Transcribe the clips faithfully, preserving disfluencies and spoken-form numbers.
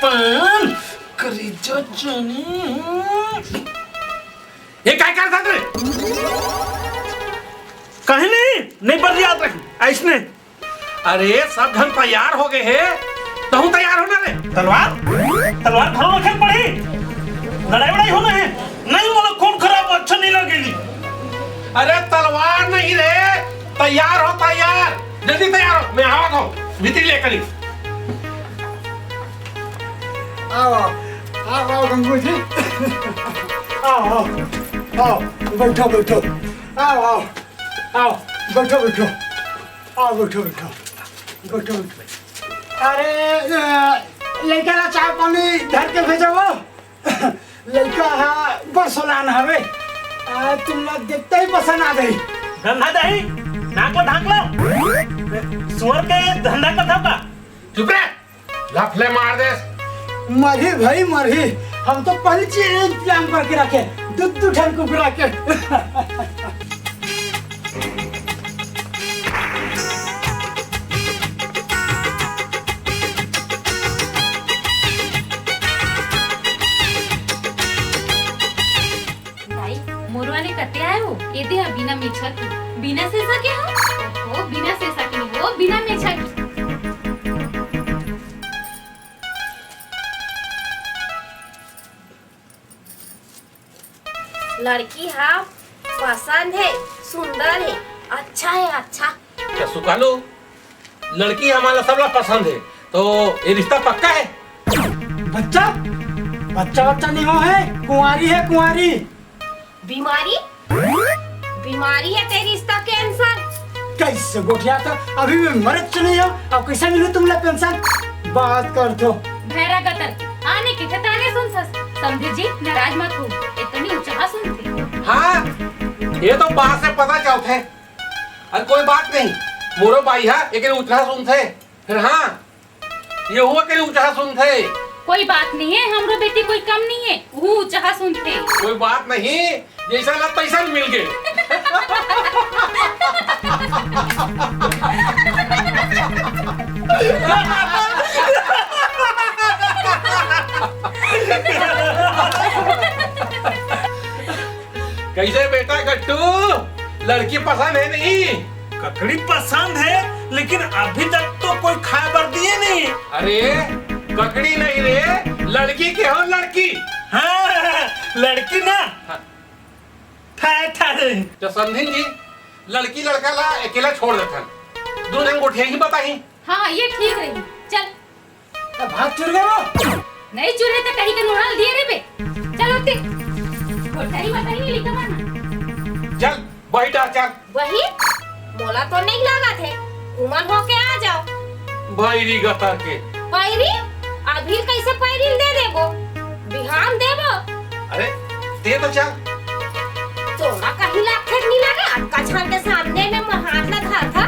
पान, करेजा चने। ये काय करत हस रे? कहीं नहीं, नहीं बरियात रही, अइसने। अरे, सब झन तैयार हो गए हे, तहूँ तैयार हो ना रे। तलवार? तलवार घलो रखे पड़ी? लड़ाई वड़ाई होना है? नहीं, मोला खून खराब अच्छा नहीं लगेगी। अरे, तलवार नहीं रे, तैयार हो, तैयार। जल्दी तैयार हो, मैं आवत हूँ, भीतरी लेकर ही। आओ, आओ, आओ, आओ, गंगू जी। आओ, आओ, आओ, बैठो, बैठो। आओ, आओ, आओ, बैठो, बैठो। आओ, बैठो, बैठो। बैठो, बैठो। अरे, अ, लइका ला चाय पानी धर के भेजो वो। लइका हा बड़ सोलान हवे। आ, तुम लोग देखते ही पसंद आ गई। गंधा दही, नाक ला ढांक लो। सुअर के धंधा करत हव का? चुप रे, लफले मार देस। मरही भाई मरही, हम तो पहले से इंतजाम करके रखे, दू दू ठन कुकरा के। दाई, मोर वाले कते आए हो? ये दे, बिना मेछा के। बिना सेसा के हो? ओ, बिना सेसा के नहीं हो, बिना मेछा के। लड़की हा पसंद है, सुंदर है, अच्छा है, अच्छा। क्या सुकालू? लड़की हमारा सबला पसंद है, तो ये रिश्ता पक्का है? बच्चा, बच्चा, बच्चा नहीं हो है, कुंवारी है, कुंवारी। बीमारी, बीमारी है तेरी, इसका कैंसर। कैसे गोठिया था, अभी मैं मरत तो नहीं हो, अब कैसे मिलू तुमला पेंशन? बात कर दो। भैरा गतर, आने के ठिकाने सुन सस। समधी जी, नाराज मत हो, इतनी ऊंचा सुनते। हाँ, ये तो बात से पता चलते। अरे कोई बात नहीं, मोरो बाई हा एक ऊंचा सुनते। फिर हाँ, ये हुआ के ऊंचा सुनते। कोई बात नहीं है, हमरो बेटी कोई कम नहीं है, वो ऊंचा सुनते। कोई बात नहीं, जैसा ला तैसा मिल गए। कैसे बेटा गट्टू, लड़की पसंद है नहीं? ककड़ी पसंद है, लेकिन अभी तक तो कोई खाए बर दिए नहीं। अरे, ककड़ी नहीं रे, लड़की के हो, लड़की। हाँ, लड़की ना। हाँ। ठा, ठा रे। तो समधिन जी, लड़की लड़का ला अकेला छोड़ देथन, दू झन गोठिया ही बताही। हाँ, ये ठीक रही। चल। अब भाग चुर गए वो। नहीं चुरे तो कहीं के नोहल दिए रे बे। चल उठे। कोठरी में कहीं नहीं लिखा माना। चल, बही डहर चल। बही? मोला तो नहीं लागत है। उमर होके आ जाओ। भैरी गतर के। पैरी? अभी कैसे पैरी दे देबो? बिहान देबो। अरे, दे तो चल। तोला कहीं लागथे कि नहीं लागे? अतका झन के सामने में मोर हाथ ला धर था।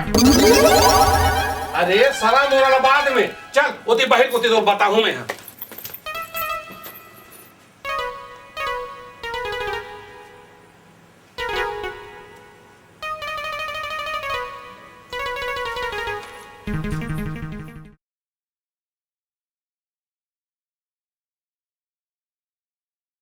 अरे, सरा मोरा ला बाद में। चल, ओती बहिर कोती तो बताहूँ मैं हा।